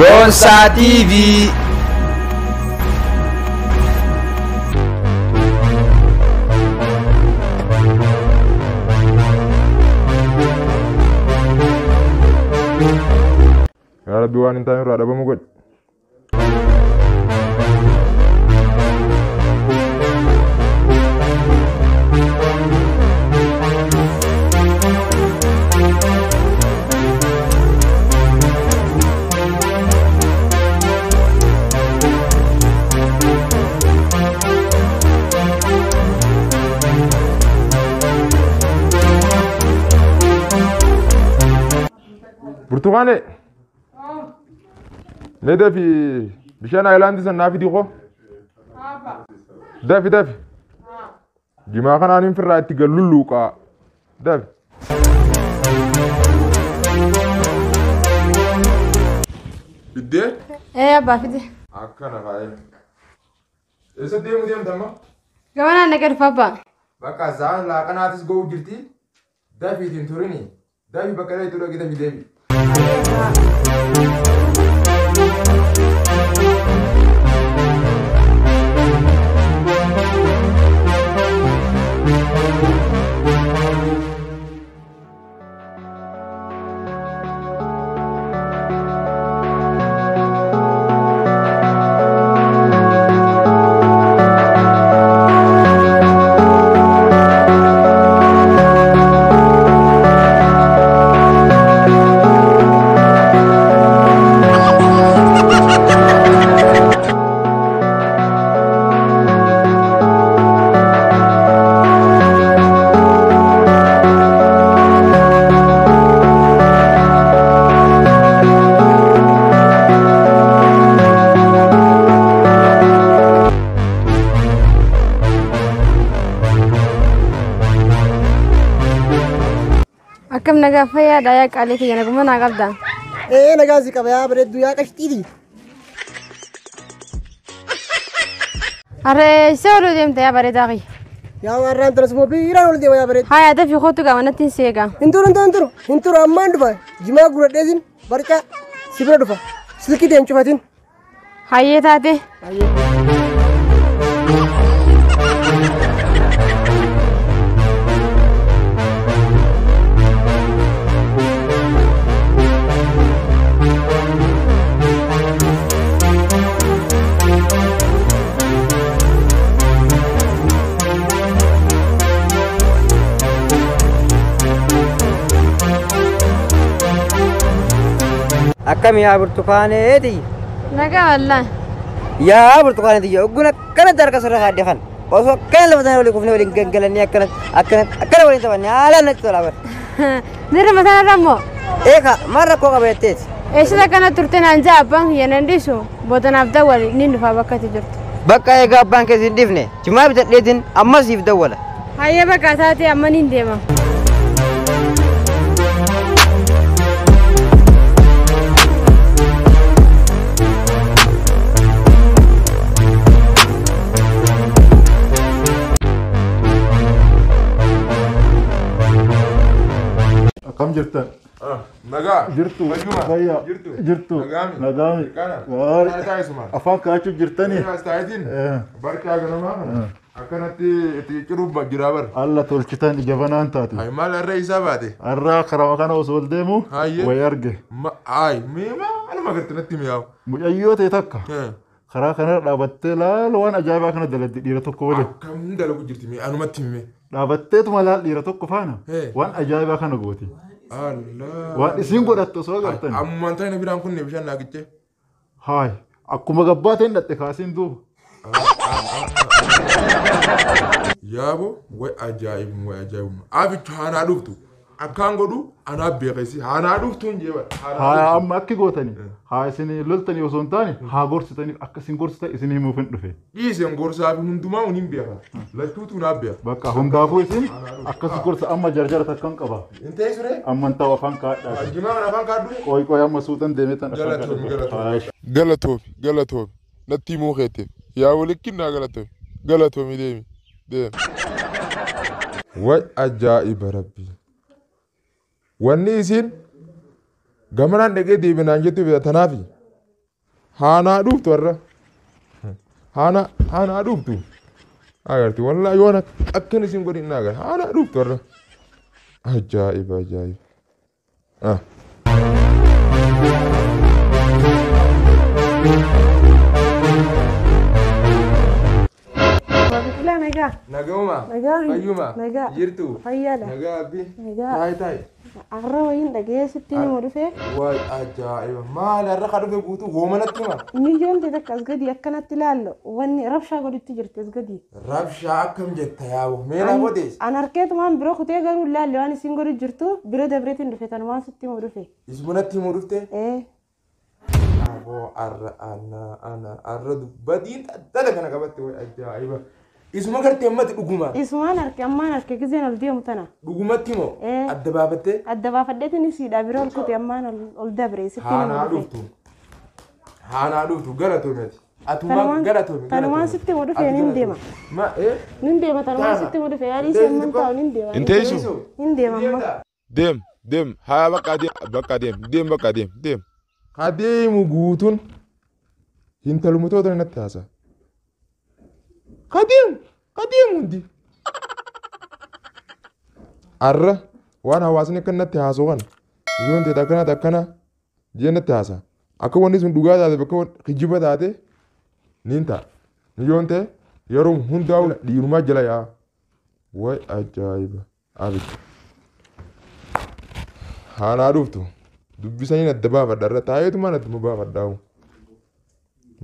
Boonsaa TV. Yaa Rabbi waan hin taane irraa dhabamu godhi. Burtukaane. Mee dafi bishaan aayilaandii san naa fidi koo. Dafi dafi. Jimaa kanaan hin firraa itti gallulluuqaa. Dafi. Fiddee? Ee abbaa fide. Akkana kaa'ee. Eessa deemu deemta amma? Gamanaan naqa dhufa abbaa. Bakka zaan laaqanaatis ga'uu jirti. Dafiitiin hin turini. Dafi bakka dheetu dhaqi dafi deemi. Akkam nagaa fayyaadha yaa qaalii kiyya naguma naa qabda. Ee nagaa si qaba yaa bareedduu yaa qashxiiti. Harree eessa oluu deemta yaa bareedaa kiyya? Yaa warraan tanas immoo biiraan ol deema yaa bareedduu. Haa dafii kootu gaa manatti hin seegaa. Hin turu hin turu hin turu hin turu ammaan dhufa jimaa guradheesin barcaa si bira dhufa silkii deem cufatin. Hayyee taate. Hayyee. Akkam yaa burtukaanee Nagaa wallaahi. Yaa burtukaanee tiyya ogguun akkanatti harka sirra kaadde kan osoo akkana lafa sana walii kufnee waliin gangalannee akkanatti akkanatti akkana waliin taphanne haalaan natti tola bara. Dirra mataa irra immoo. Eeka maal rakkoo qaba jetteeti. Eessatti akkana turte naan jaa abbaan kiyya nan dhiisu booda naaf dawwali ni dhufaa bakka ati jirtu. Bakka egaa abbaan keessa hin dhiifne jimaa bitadheetiin ammas siif dawwala. Hayyee bakka taate amma niin deema. Akkam jirtan? Nagaa. Jirtu. Fayyuma. Fayyaa. Jirtu. Jirtu. Nagaami. Nagaami. Kana. Gaarii. Taa'isuma. Afaan kaa'achuu jirtanii? As taa'itiin. Barcaa ganamaa kana. Akkanatti itti cicciruuf jira bara. Alla tolchitan jabanaan taate. Hayi maal harree isaa baate? Har'aa karaa kana osoo ol deemu Hayyee. wayi arge. Hayi mee maaluma gartee natti mi'aawu. Mucayyoo ta'e takka karaa kanarra dhaabattee laal waan ajaa'ibaa kana dalagdi dhiira tokko waliin. Akkam dalagu jirti mee anumatti hime. Dhaabatteetuma laal dhiira tokko faana waan ajaa'ibaa kana gooti. Allah. Waan isiin godhattu osoo agartan. Ammumaan ta'e biraan kun bishaan naagichee. Hayi akkuma gabbaa ta'een dhatte kaasiin duuba. Yaabo way ajaa'ibuma way ajaa'ibuma. Abichu haanaa dhuftu. Akkaan godhu anaa beekesi haanaa dhuftu hin jee bara. Haa amma akki gootanii haa isin loltanii osoo hin taane haa gorsitanii akka isin gorsitan isin himuuf hin dhufe. Dhiiseen gorsaa fi hundumaa hin beeka. Lachuutu naaf beeka. Bakka hundaafuu isin akkas gorsa amma jarjara takkan qaba. Hin ta'e suree? Amma hin ta'u afaan kaadhaa. Jimaa kana afaan kaadhu. Qoy qoy amma suutan deemee tan afaan Galatoomi kaadhaa. galatoomi. Galatoomi galatoomi natti himuu keetiif yaa walitti galatoomi galatoomi deemi deemi. Way ajaa'iba rabbi. Wanni isiin gamanaan dhaqee deebinaan jettu bita tanaafi. Haanaa dhuftu har'a. Haanaa haanaa dhuftu. Agarti wallaahi waan akkan isin godhin na agarra. Haanaa dhuftu har'a. Ajaa'iba ajaa'iba. Ah. Biqilaa nagaa. Naguma. Nagaa. Fayyuma. Nagaa. Jirtu. Fayyaadha. Nagaa abbi. Nagaa. Taayi taayi. Arra wayiin dhaga'ee sitti nima dhufe. Waay ajaa'iba. Maal har'a ka dhufe guutuu hoomanatti hima. Miyyoon ta'e takka as gadi akkanatti ilaallu wanni rabshaa godhutti jirti as gadi. Rabshaa akkam jetta yaa'u. Mee na odeessi. An harkeetumaan bira kutee garuu ilaalle waan isin godhu jirtu bira dabreetiin dhufe tanumaan sitti hima dhufe. Isumatti himuu dhufte? Ee. Aboo arra ana ana arra dubbadiin dhala kana qabatte waay ajaa'iba. Isuma gartee ammatti dhuguma. Isumaan harke ammaan harke gizeen ol deemu tana. Dhugumatti moo? Ee. Adda baafattee? Adda baafadheetiin isiidha bira ol kute ammaan ol dabre sitti hima Haanaa dhufe. dhuftu. Haanaa dhuftu galatoometi. Atumaa galatoomi. Tanumaan sitti hima dhufe nin deema. Ma ee? Nin deema tanumaan sitti hima dhufe yaadii isheen man taa'u nin deema. Hin teessu. Nin deema amma. Deem deem haa bakka deem bakka deem deem bakka deem deem. Haa deemu guutuun hintalumtoota natti haasa. Haa deemu haa deemu hundi. Arra waan hawaasni akka natti haasa'u kana yoon ta'e akkana akkana jee natti haasa. Akka wanni sun dhugaa taate bakka kijiba taate niin ta'a. Yoon ta'e yeroo hundaa'u dhiirumaa jala yaa'a. Waay ajaa'iba abidda. Haanaa dhuftu dubbisaniin adda baafadha irra taa'eetumaan adduma baafadhaa.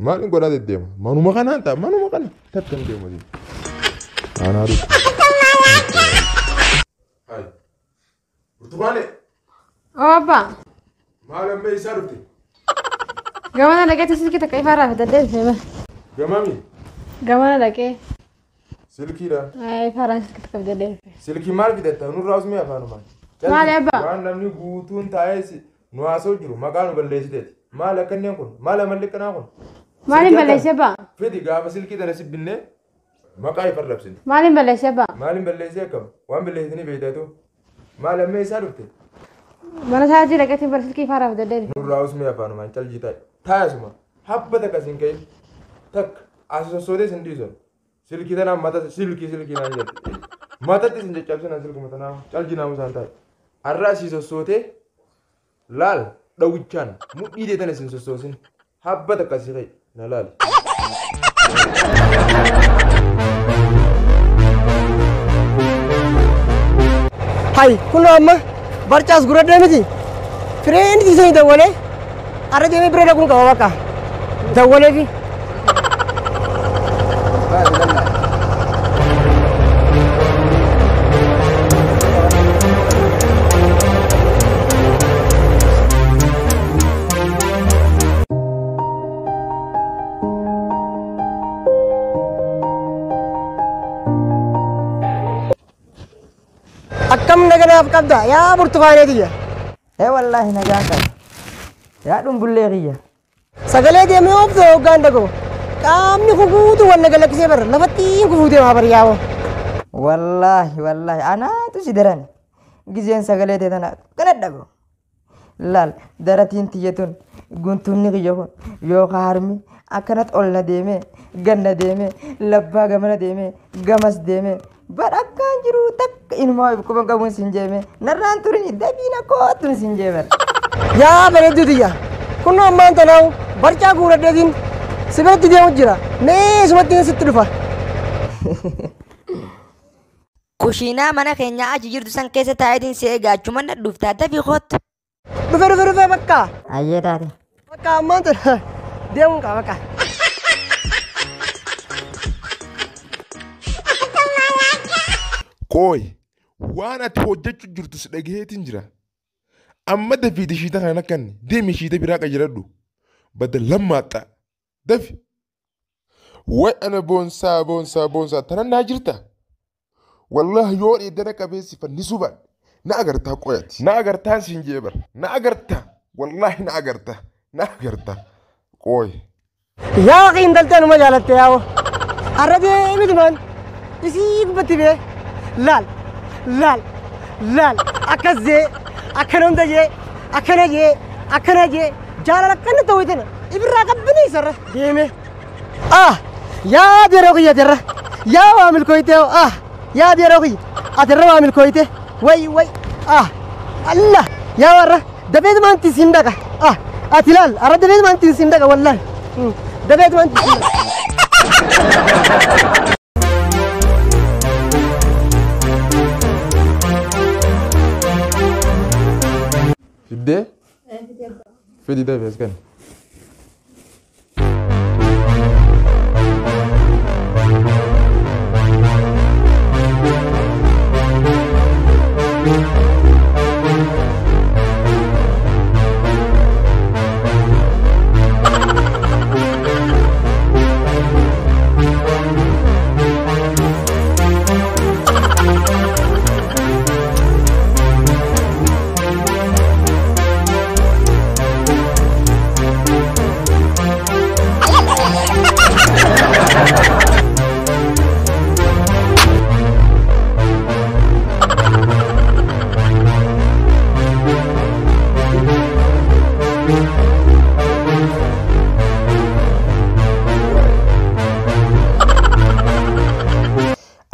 Maal hin godhaa deddeema manuma kanaan ta'a manuma kana takka hin deemu. Haanaa dhuftu. Burtukaane Oo abbaa. maal amma isaa dhufte? Gamana dhaqeetti silkii takka ifaarraa fidadhee dhufe bara. Gamami Gamana dhaqee silkiidha. Ifaarraan silkii takka fidadhee dhufe. Silkii maal fidatta nurraa usmee afaanumaan. Maali abbaa? Waan namni guutuun taa'ee nu haasa'u jiru maqaa nu balleessiteeti. Maal akkanneen kun maal amalli akkanaa kun? Maaliin balleessee abbaa? Fidi gaafa silkii tana si binnee maqaa ifa rabsine. Maaliin balleessee abbaa? Maaliin balleessee akkam? Waan balleessitanii beektatu. Maal amma isaa dhufte? Mana isaatii dhaqeetti bara silkii ifaarraa fidadhee dhufe. Nurraa usmee afaanumaan caljii taa'e. Taa'esuma habba takka siin ka'in takka as sossootee sin dhiisan. Silkii tanaan mata silkii silkii naan jette. Matatti sin caccabsinan silkuma tanaa caljii naamusaan taa'e. Har'a asii sossootee laal dhawichaan mudhii tee tana sin sossoosin habba takka si ka'e na laali. Hay kunoo amma barcaas gurradhee miti. Fireen isanii dawwalee arra deemee bira dhaquun qaba bakka. Dawwalee fi. Akkam naganaaf qabda yaa burtukaanee tiyya. Ee wallaahi nagaan qaba. Yaa dhumbullee kiyya. Sagalee deemee oofte hoggaan dhaga'u. Qaamni kun guutuu wal naga lakkisee bara lafatti kufuu deemaa bari yaa'oo. Wallaahi wallaahi anaatu si daran. Gizeen sagalee ta'e tana kana dhagu. Laal daratiin tiyya tun guntunni kiyya kun yookaan harmi akkanatti ol na deemee ganna deemee labbaa gamana deemee gamas deemee badhakkaan jiru takka inumaa quban qabuun sin jeeme narraan turini dabiina kootuun sin jeemer. Yaa bareedduu tiyya. Kunoo ammaan tanaawu barcaa guuradheetiin si biratti deemu jira. Mee isumatti sitti dhufa. Kushiinaa mana keenyaa achi jirtu san keessa taa'eetiin si eegaa achuma na dhuftaa dafii kootu. Dhufe dhufe dhufe bakka. Ayyee taate. Bakka ammaan tana deemuun qaba bakka. Qooyi waan ati hojjechuu jirtu si dhagaheetiin jira. Amma dafiiti shiita kana akkanni deemi shiita biraa qajeeladhu. Badda lammaaxxa dafi. Way ana boonsaa boonsaa boonsaa tanan naa jirta. Wallahi yoo dheedana qabeessi fannisuu baadhe na agartaa qoyati. Na agartaan siin jee bara. Na agartaa. Wallahi na agartaa. Na agartaa. Qooyi. Yaa qiintaltee numa jaalatte yaa'oo. Arra deemitumaan isii gubbatti bee laal laal laal akkas jee akkana hunda jee akkana jee akkana jee jaalala akkana ta'u tana. Ibirraa qabbanee sarara deeme. Ah yaa yeroo kiyya atirra yaa waa milkooyte ah yaa yeroo kiyya atirra waa milkooyte way way ah Allah yaa warra dafeetumaan ittiin siin dhaqa ah ati ilaal arra dafeetumaan ittiin siin dhaqa wallaahi dafeetumaan ittiin siin dhaqa. Fiddee? Fidi dafee as kenni.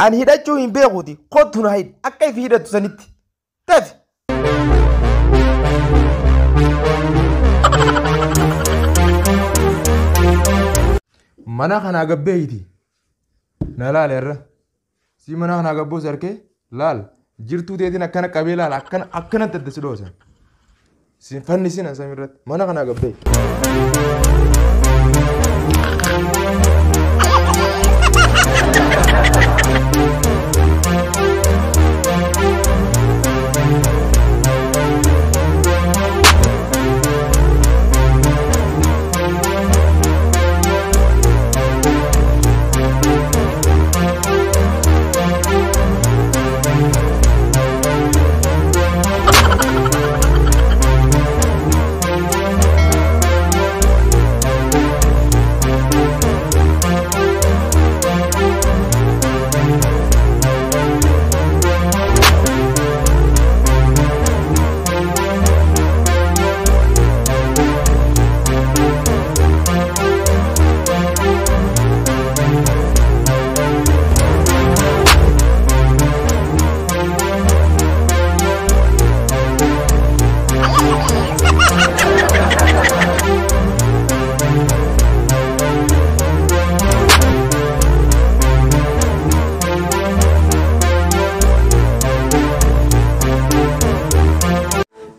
Ani hidhachuu hin beekuuti kottu na hidhi akka ifi hidhattu sanitti. Dafi. Mana kanaa gabbeeyti. Na laala irra. Si mana kanaa gabboos harkee laal jirtuu teetiin akkana qabee laal akkana akkanatti adda si dhoosan. Si fannisin an samiirratti mana kanaa gabbeeyti.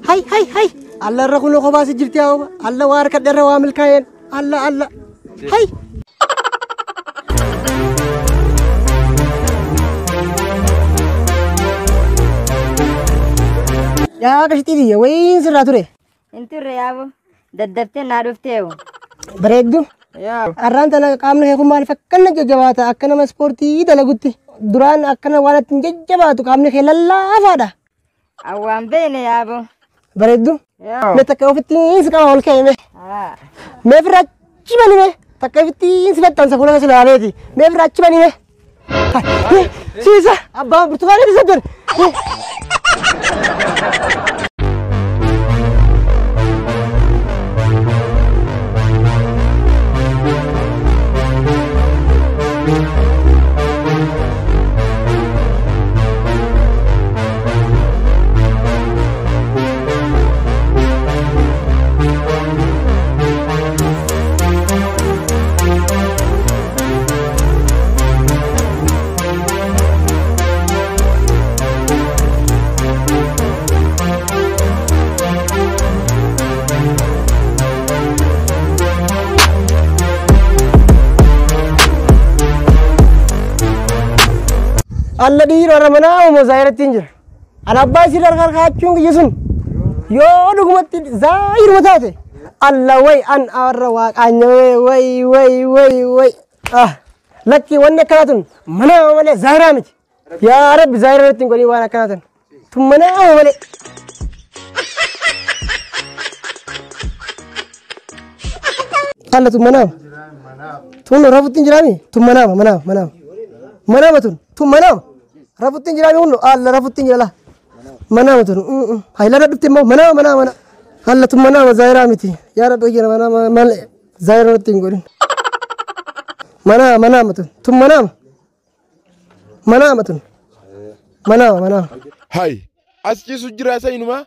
Hay hay hay alla irra kunoo kophaa si jirti haa alla waa harka dherra waa milkaa'een alla alla hay. Yaa qashxii biyya wayiin sirraa ture. Hin turre yaaboo daddaftee naa dhufteewu. Bareeddu. Yaa. Arraan tana qaamni kee kun maaliif akkana jajjabaata akka nama ispoortii dalagutti duraan akkana waan ittiin jajjabaatu qaamni kee lallaafaadha. Awwaan beene yaaboo. Bareeddu. Yaa. Mee takka ofitti si qaba ol ka'e mee. Haa. Mee ofirraa achi bani mee takka ofitti si maxxansa fuula keessa ilaaleeti mee ofirraa achi bani mee. Siisa abbaan burtukaanii isa ture. Alla dhiiroo irra manaa uumoo zaayiratti hin jira. Ani abbaa isii harka kaachuun kiyya sun yoo dhugumatti zaayiruma taate alla way an arra waaqaanya way way way way ah lakki wanni akkanaa tun manaa malee zaayiraa miti. Yaa Rabbi zaayira irratti hin godhin waan akkanaa tun tun manaa malee. Alla tun manaama. Tun rafutti hin jiraami tun manaama manaama manaama. Manaama tun tun manaama. Rafutti hin jiraami hundu alla rafutti hin jira manaama tun hayla dhufte immoo manaama manaama mana alla tun manaama zaayiraa miti yaa Rabbi jira manaama malee Zaayiroo irratti hin godhin. Manaama manaama tun. Tun manaama. Manaama tun. Manaama manaama. Hay as ciisu jira isa inumaa.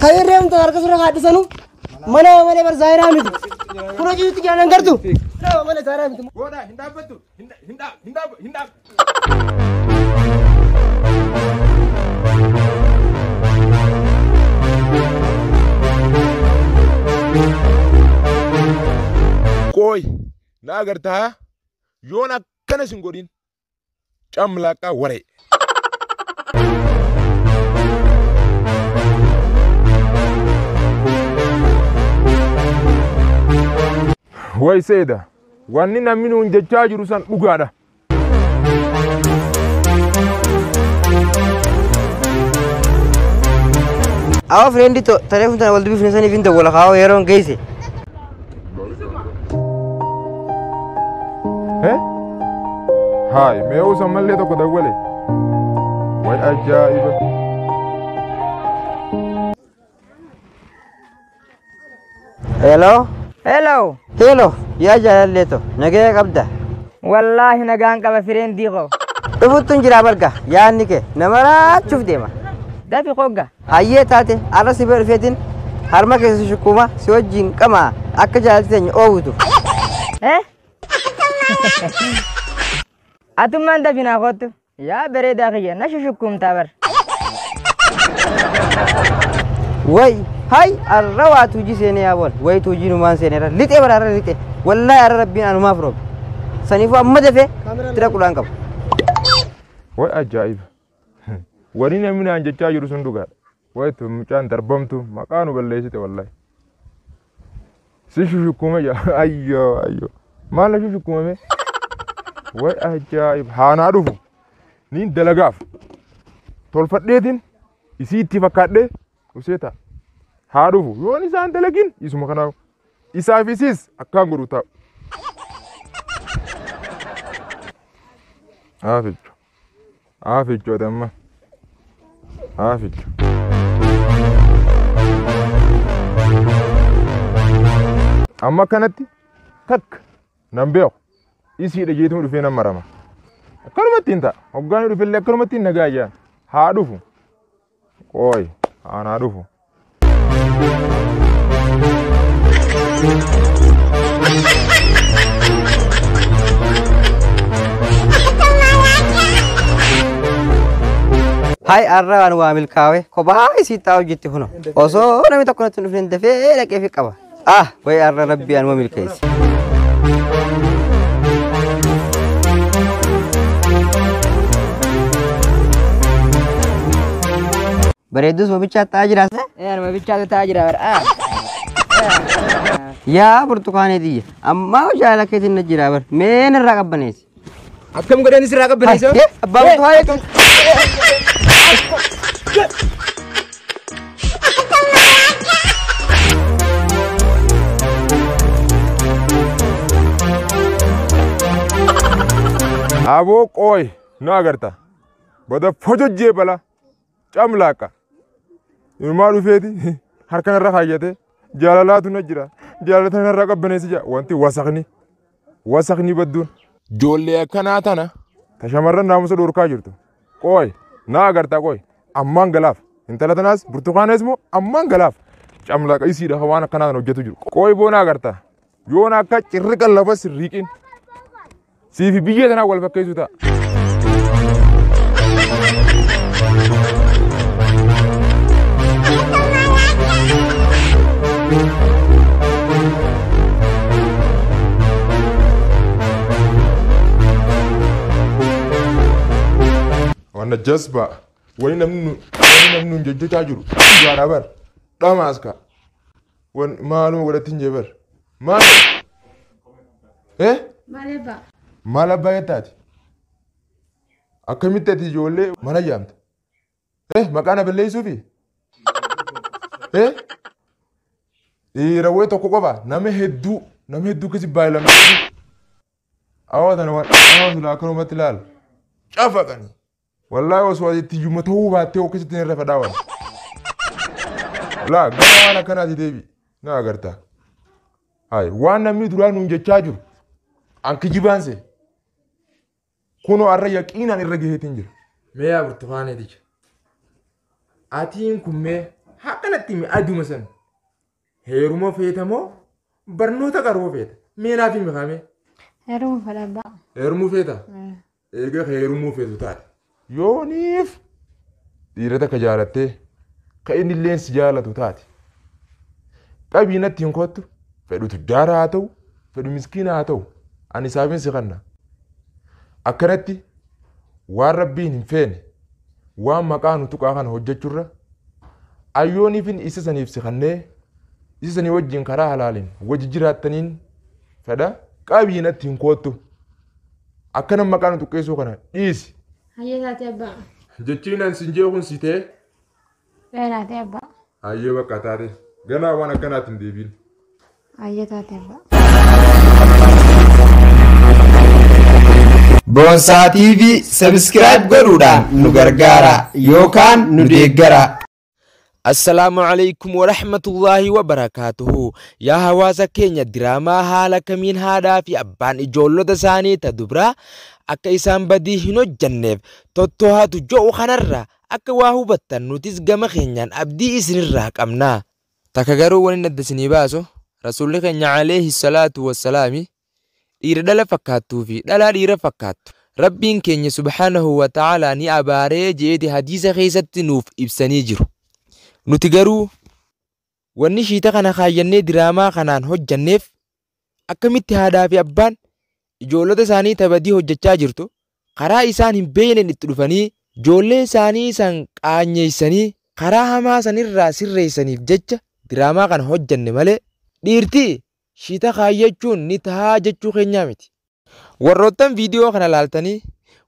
Kan irree humna harka surra haadhisanu manaama malee bar zaayiraa miti. Kun hojiitti jaalan gartu. Manaama malee zaayiraa miti. Godhaa hin dhaabbattu hin hin hin dhaab. Qooy na agartaa yoon akkana sin godhin camlaaqaa waree. Way seeda wanni namni nuun jechaa jiru san dhugaadha. Awa friend to telephone tana wal dubbifne saniif hin dawwala kaawwa yeroon geesse. Haay mee usan mallee tokko dawwale. Way ajaa'iba. Hello? Hello. Hello. Yaa jaalallee to nagaya qabda. Wallaahi nagaan qaba fireendii koo. Dhufuttuun jira barga yaadni kee nama raachuuf deema. Dafi hogga. Hayyee taate arra si bira dhufeetiin harma keessa shukkuma si wajjin qamaa akka jaalalti teenya oowwitu. Eh? Atummaan dafi naa kottu. Yaa bareedaa kiyya na shushukumtaa bar. Way hay arra waa tuujii seenee yaa bool way tuujii numaan seeneera lixee bara arra lixee wallaahi arra rabbiin anumaaf roobe saniifuu amma dafee tira qudhaan qaba. Way ajaa'iba. Wanni namni naan jechaa jiru sun dhugaadha. Way tun mucaan darbamtu maqaa nu balleessite wallaahi. Si shushukkuma jaa ayyoo ayyoo maal na shushukkuma mee? Way ajaa'iba haanaa dhufu niin dalagaaf tolfadheetiin isii itti fakkaadhee usee ta'a. Haa dhufu yoon isaan dalagin isuma kanaaf isaaf isiis akkaan godhu taa'u. Haa fichu haa fichu ati amma haa fichu. Amma akkanatti takka nan beeku isiidha jeetuma dhufee nan marama. Akkanumatti hin ta'a hoggaan dhufellee akkanumatti hin nagaa jaan haa dhufu qooyi haa dhufu. Hay arra waan waa milkaa'e kophaa isii taa'u jetti kuno osoo namni tokko natti hin dhufne dafee dhaqee fi qaba. Ah way arra rabbi anuma milkeesse. Bareeddus bichaa taa'aa jiraas. Anuma bichaatu taa'aa jira bar. Yaa burtukaanee xiyya ammaa jaalala keetiin na jira bar mee narraa qabbaneessi. Akkam godhani sirraa qabbaneessa? Abbaa burtukaanee. Aboo qooyi nu agarta bada fojojjee bala camlaaqa inumaa dhufeeti harka narra kaayyate jaalalaatu na jira jaalala narraa qabbaneessi jaa wanti wasaqni wasaqni badduun. Ijoollee akkanaa tana ta shamarran naamusa dhorkaa jirtu qooyi na agarta qooyi ammaan galaaf intala tanaas burtukaanees moo ammaan galaaf camlaaqa isiidha waan akkanaa tan hojjetu jiru qooyi boona agarta yoona akka cirriqa lafa sirriiqin siifi biyya tanaa wal fakkeessu ta'a. Wanna jazba wani namni namni nuun jechaa jiru dhugaadha bar dhamaas ka wan maaluma godhatti hin jee bar maal eh Maal abbaa? Maal abbaa jettaati akkamitti ati ijoollee mana jaamta eh maqaa na balleessuufi eh dhiira wayii tokko qofa nama hedduu akkasi baay'ilame awwa tana waan awwa silaa akkanumatti ilaala cafaqanii wallaahi osoo ati iyyuma ta'uu baattee akkasitti hin irra fadhaa waan laa gara waan akkanaati deebi Na agartaa. Hayi waan namni duraa nuun jechaa jiru an kijibaan see. Kunoo har'a yaqiinaan irra gaheetiin jira. Mee yaa burtukaaneticha. Atiin kun mee akkanatti himi aduma san. Heeruma feeta moo barnoota qaroo feeta? Mee naaf himi kaamee. Heeruma fedha abbaa. Heerumuu feeta? Eega heerumuu feetu taate. Yooniif dhiira takka jaalattee ka inni illeen si jaalatu taate. Qabii natti hin kottu fedhu tujjaara haa ta'u fedhu miskiina haa ta'u ani isaafin si kanna. Akkanatti waan rabbiin hin feene waan maqaa nu tuqaa kana hojjechuurra ayyooniifin isa saniif si kannee isa sanii wajjin karaa halaaliin wajji jiraattaniin fedha qabii natti hin kottu. Akkana maqaa nu tuqqeessuu kana dhiisi. Hayyee taatee abbaa. Jechiin an sin jeequn si ta'e. Ee taatee abbaa. Hayyee bakka taate. Ganaa waan akkanaatti hin deebiin. Hayyee taatee abbaa. Boonsaa TV subscribe godhuudhaan nu gargaara yookaan nu deeggara. Assalaamu alaikum warahmatullaahi wabarakaatuhu. Yaa hawaasa keenya diraamaa haala kamiin haadhaa fi abbaan ijoollota isaanii ta dubraa akka isaan badii hin hojjanneef totto'atu jo'u kanarraa akka waa hubattan nutis gama keenyaan abdii isinirraa qabna. Takka garuu wani adda isinii baasu rasuulli keenya alayhi salaatu wassalaami dhiira dhala fakkaattuu fi dhalaa dhiira fakkaattu. Rabbiin keenya subhaanahu wa ta'aalaa ni abaaree jeeti hadiisa keessatti nuuf ibsanii jiru. Nuti garuu wanni shiita kana kaayyannee diraamaa kanaan hojjanneef akkamitti haadhaa fi abbaan ijoollota isaanii tabadii hojjechaa jirtu karaa isaan hin beekneen itti dhufanii ijoollee isaanii san qaanyeessanii karaa hamaa sanirraa sirreessaniif jecha diraamaa kana hojjanne malee dhiirtii shiita kaayyachuun ni tahaa jechuu keenyaa miti. Warroottan viidiyoo kana laaltanii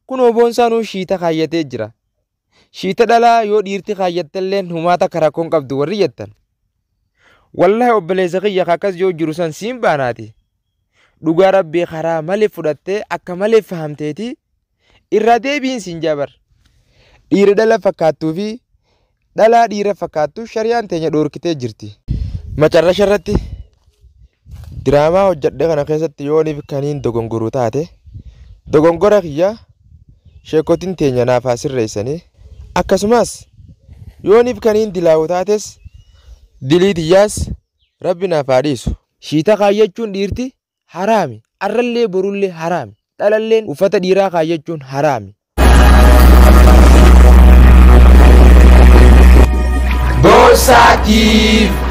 kunoo boonsaanuu shiita kaayyatee jira. Shiita dhalaa yoo dhiirti kaayyattelleen humaata karaa qabdu warri jettan. Wallahi obboleessa kiyya akkas yoo jiru san siin baanaati. Dhugaa rabbii karaa malee fudhattee akka malee fahamteeti irraa deebiin siin jabar. Dhiira dhala fakkaattuu fi dhalaa dhiira fakkaattuu shariyaan teenya dhoorkitee jirti. Macarrasha irratti diraamaa hojjedhe kana keessatti yooniif kaniin dogongoruu taate dogongora kiyya sheekotiin teenya naaf haa sirreessanii akkasumas yooniif kaniin dilaawu taates dilii tiyyaas rabbi naaf haa dhiisu. Shiita kaayyachuun dhiirti haraami. Arrallee borullee haraami. Dhalalleen uffata dhiiraa kaayyachuun haraami. Boonsaa TV.